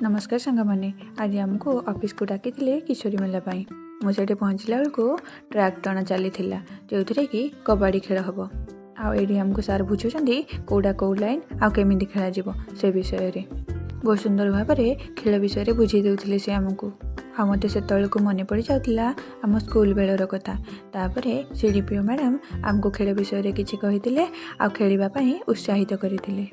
ନମସ୍କାର ସାଙ୍ଗମାନେ, ଆଜି ଆମକୁ ଅଫିସକୁ ଡାକିଥିଲେ କିଶୋରୀ ମେଳା ପାଇଁ। ମୁଁ ସେଇଠି ପହଞ୍ଚିଲା ବେଳକୁ ଟ୍ରାକ୍ ଟଣା ଚାଲିଥିଲା, ଯେଉଁଥିରେ କି କବାଡ଼ି ଖେଳ ହେବ। ଆଉ ଏଇଠି ଆମକୁ ସାର୍ ବୁଝୁଛନ୍ତି କେଉଁଟା କେଉଁ ଲାଇନ୍ ଆଉ କେମିତି ଖେଳାଯିବ ସେ ବିଷୟରେ। ବହୁତ ସୁନ୍ଦର ଭାବରେ ଖେଳ ବିଷୟରେ ବୁଝେଇ ଦେଉଥିଲେ ସେ ଆମକୁ। ଆଉ ମୋତେ ସେତେବେଳକୁ ମନେ ପଡ଼ିଯାଉଥିଲା ଆମ ସ୍କୁଲ ବେଳର କଥା। ତାପରେ CDPO madam ଆମକୁ ଖେଳ ବିଷୟରେ କିଛି କହିଥିଲେ ଆଉ ଖେଳିବା ପାଇଁ ଉତ୍ସାହିତ କରିଥିଲେ।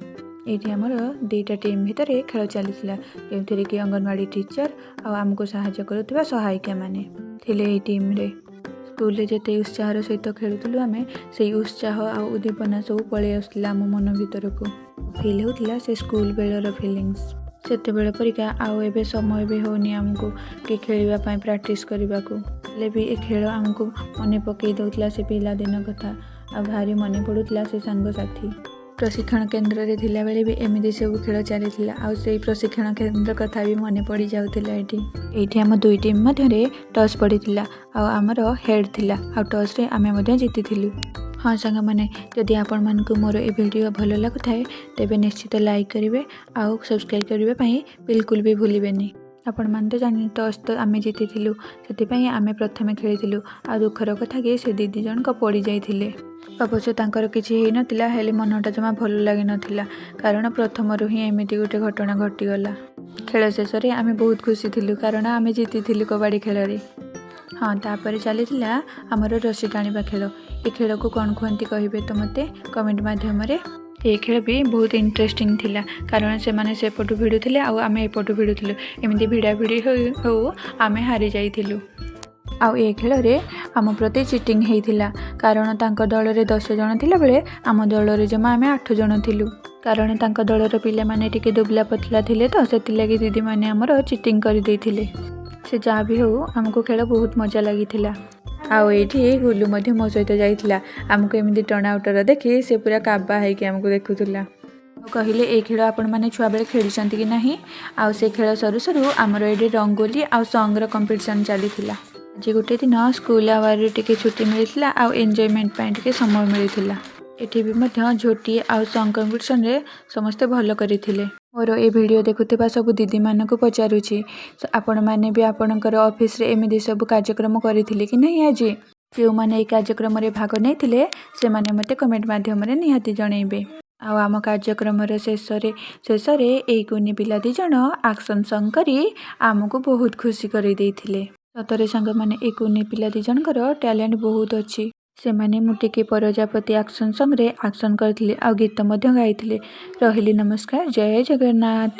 ଏଇଠି ଆମର ଦୁଇଟା ଟିମ୍ ଭିତରେ ଖେଳ ଚାଲିଥିଲା, ଯେଉଁଥିରେ କି ଅଙ୍ଗନବାଡ଼ି ଟିଚର ଆଉ ଆମକୁ ସାହାଯ୍ୟ କରୁଥିବା ସହାୟିକା ମାନେ ଥିଲେ ଏଇ ଟିମ୍ରେ। ସ୍କୁଲରେ ଯେତେ ଉତ୍ସାହର ସହିତ ଖେଳୁଥିଲୁ ଆମେ, ସେଇ ଉତ୍ସାହ ଆଉ ଉଦ୍ଦୀପନା ସବୁ ପଳେଇ ଆସୁଥିଲା ଆମ ମନ ଭିତରକୁ। ଫିଲ୍ ହେଉଥିଲା ସେ ସ୍କୁଲ ବେଳର ଫିଲିଙ୍ଗସ୍। ସେତେବେଳେ ପରିକା ଆଉ ଏବେ ସମୟ ବି ହେଉନି ଆମକୁ କି ଖେଳିବା ପାଇଁ, ପ୍ରାକ୍ଟିସ୍ କରିବାକୁ। ହେଲେ ବି ଏ ଖେଳ ଆମକୁ ମନେ ପକାଇ ଦେଉଥିଲା ସେ ପିଲାଦିନ କଥା ଆଉ ଭାରି ମନେ ପଡ଼ୁଥିଲା ସେ ସାଙ୍ଗସାଥି। ପ୍ରଶିକ୍ଷଣ କେନ୍ଦ୍ରରେ ଥିଲାବେଳେ ବି ଏମିତି ସବୁ ଖେଳ ଚାଲିଥିଲା ଆଉ ସେଇ ପ୍ରଶିକ୍ଷଣ କେନ୍ଦ୍ର କଥା ବି ମନେ ପଡ଼ିଯାଉଥିଲା ଏଇଠି। ଏଇଠି ଆମ ଦୁଇ ଟିମ୍ ମଧ୍ୟରେ ଟସ୍ ପଡ଼ିଥିଲା ଆଉ ଆମର ହେଡ଼୍ ଥିଲା ଆଉ ଟସ୍ରେ ଆମେ ମଧ୍ୟ ଜିତିଥିଲୁ। ହଁ ସାଙ୍ଗମାନେ, ଯଦି ଆପଣମାନଙ୍କୁ ମୋର ଏ ଭିଡ଼ିଓ ଭଲ ଲାଗୁଥାଏ, ତେବେ ନିଶ୍ଚିତ ଲାଇକ୍ କରିବେ ଆଉ ସବସ୍କ୍ରାଇବ୍ କରିବା ପାଇଁ ବିଲକୁଲ ବି ଭୁଲିବେନି। ଆପଣମାନେ ତ ଜାଣି, ଟସ୍ ତ ଆମେ ଜିତିଥିଲୁ, ସେଥିପାଇଁ ଆମେ ପ୍ରଥମେ ଖେଳିଥିଲୁ। ଆଉ ଦୁଃଖର କଥା କି ସେ ଦିଦି ଜଣକ ପଡ଼ିଯାଇଥିଲେ। ଅବଶ୍ୟ ତାଙ୍କର କିଛି ହେଇନଥିଲା, ହେଲେ ମନଟା ଜମା ଭଲ ଲାଗିନଥିଲା, କାରଣ ପ୍ରଥମରୁ ହିଁ ଏମିତି ଗୋଟେ ଘଟଣା ଘଟିଗଲା। ଖେଳ ଶେଷରେ ଆମେ ବହୁତ ଖୁସି ଥିଲୁ, କାରଣ ଆମେ ଜିତିଥିଲୁ କବାଡ଼ି ଖେଳରେ। ହଁ, ତାପରେ ଚାଲିଥିଲା ଆମର ରସି ଟାଣିବା ଖେଳ। ଏ ଖେଳକୁ କ'ଣ କୁହନ୍ତି, କହିବେ ତ ମୋତେ କମେଣ୍ଟ ମାଧ୍ୟମରେ। ଏ ଖେଳ ବି ବହୁତ ଇଣ୍ଟରେଷ୍ଟିଂ ଥିଲା, କାରଣ ସେମାନେ ସେପଟୁ ଭିଡ଼ୁଥିଲେ ଆଉ ଆମେ ଏପଟୁ ଭିଡ଼ୁଥିଲୁ। ଏମିତି ଭିଡ଼ା ଭିଡ଼ି ହେଉ ହେଉ ଆମେ ହାରି ଯାଇଥିଲୁ। ଆଉ ଏ ଖେଳରେ ଆମ ପ୍ରତି ଚିଟିଂ ହେଇଥିଲା, କାରଣ ତାଙ୍କ ଦଳରେ 10 ଜଣ ଥିଲାବେଳେ ଆମ ଦଳରେ ଜମା ଆମେ ଆଠ ଜଣ ଥିଲୁ। କାରଣ ତାଙ୍କ ଦଳର ପିଲାମାନେ ଟିକେ ଦୁବଲା ପତଲା ଥିଲେ ତ, ସେଥିଲାଗି ଦିଦିମାନେ ଆମର ଚିଟିଂ କରିଦେଇଥିଲେ। ସେ ଯାହା ବି ହେଉ, ଆମକୁ ଖେଳ ବହୁତ ମଜା ଲାଗିଥିଲା। ଆଉ ଏଇଠି ଗୁଲୁ ମଧ୍ୟ ମୋ ସହିତ ଯାଇଥିଲା। ଆମକୁ ଏମିତି ଟଣା ଉଟରା ଦେଖି ସେ ପୁରା କାବା ହେଇକି ଆମକୁ ଦେଖୁଥିଲା। ଆଉ କହିଲେ, ଏଇ ଖେଳ ଆପଣମାନେ ଛୁଆବେଳେ ଖେଳିଛନ୍ତି କି ନାହିଁ? ଆଉ ସେ ଖେଳ ସରୁ ସରୁ ଆମର ଏଇଠି ରଙ୍ଗୋଲି ଆଉ ସଙ୍ଗର କମ୍ପିଟିସନ୍ ଚାଲିଥିଲା। ଆଜି ଗୋଟେ ଦିନ ସ୍କୁଲ ଆୱାରରେ ଟିକେ ଛୁଟି ମିଳିଥିଲା ଆଉ ଏନ୍ଜୟମେଣ୍ଟ ପାଇଁ ଟିକେ ସମୟ ମିଳିଥିଲା। ଏଠି ବି ମଧ୍ୟ ଝୋଟି ଆଉ ସଙ୍ଗ କମ୍ପିଟିସନରେ ସମସ୍ତେ ଭଲ କରିଥିଲେ। ମୋର ଏ ଭିଡ଼ିଓ ଦେଖୁଥିବା ସବୁ ଦିଦିମାନଙ୍କୁ ପଚାରୁଛି, ଆପଣମାନେ ବି ଆପଣଙ୍କର ଅଫିସରେ ଏମିତି ସବୁ କାର୍ଯ୍ୟକ୍ରମ କରିଥିଲେ କି ନାହିଁ? ଆଜି ଯେଉଁମାନେ ଏହି କାର୍ଯ୍ୟକ୍ରମରେ ଭାଗ ନେଇଥିଲେ, ସେମାନେ ମୋତେ କମେଣ୍ଟ ମାଧ୍ୟମରେ ନିହାତି ଜଣେଇବେ। ଆଉ ଆମ କାର୍ଯ୍ୟକ୍ରମର ଶେଷରେ ଶେଷରେ ଏଇ କୁନି ପିଲା ଦୁଇ ଜଣ ଆକ୍ସନ୍ ସଙ୍ଗ୍ କରି ଆମକୁ ବହୁତ ଖୁସି କରିଦେଇଥିଲେ। ସତରେ ସାଙ୍ଗମାନେ, ଏ କୁନି ପିଲା ଦୁଇ ଜଣଙ୍କର ଟ୍ୟାଲେଣ୍ଟ ବହୁତ ଅଛି। ସେମାନେ ମୁଁ ଟିକେ ପ୍ରଜାପତି ଆକ୍ସନ୍ ସଙ୍ଗ୍ରେ ଆକ୍ସନ୍ କରିଥିଲେ ଆଉ ଗୀତ ମଧ୍ୟ ଗାଇଥିଲେ। ରହିଲି, ନମସ୍କାର, ଜୟ ଜଗନ୍ନାଥ।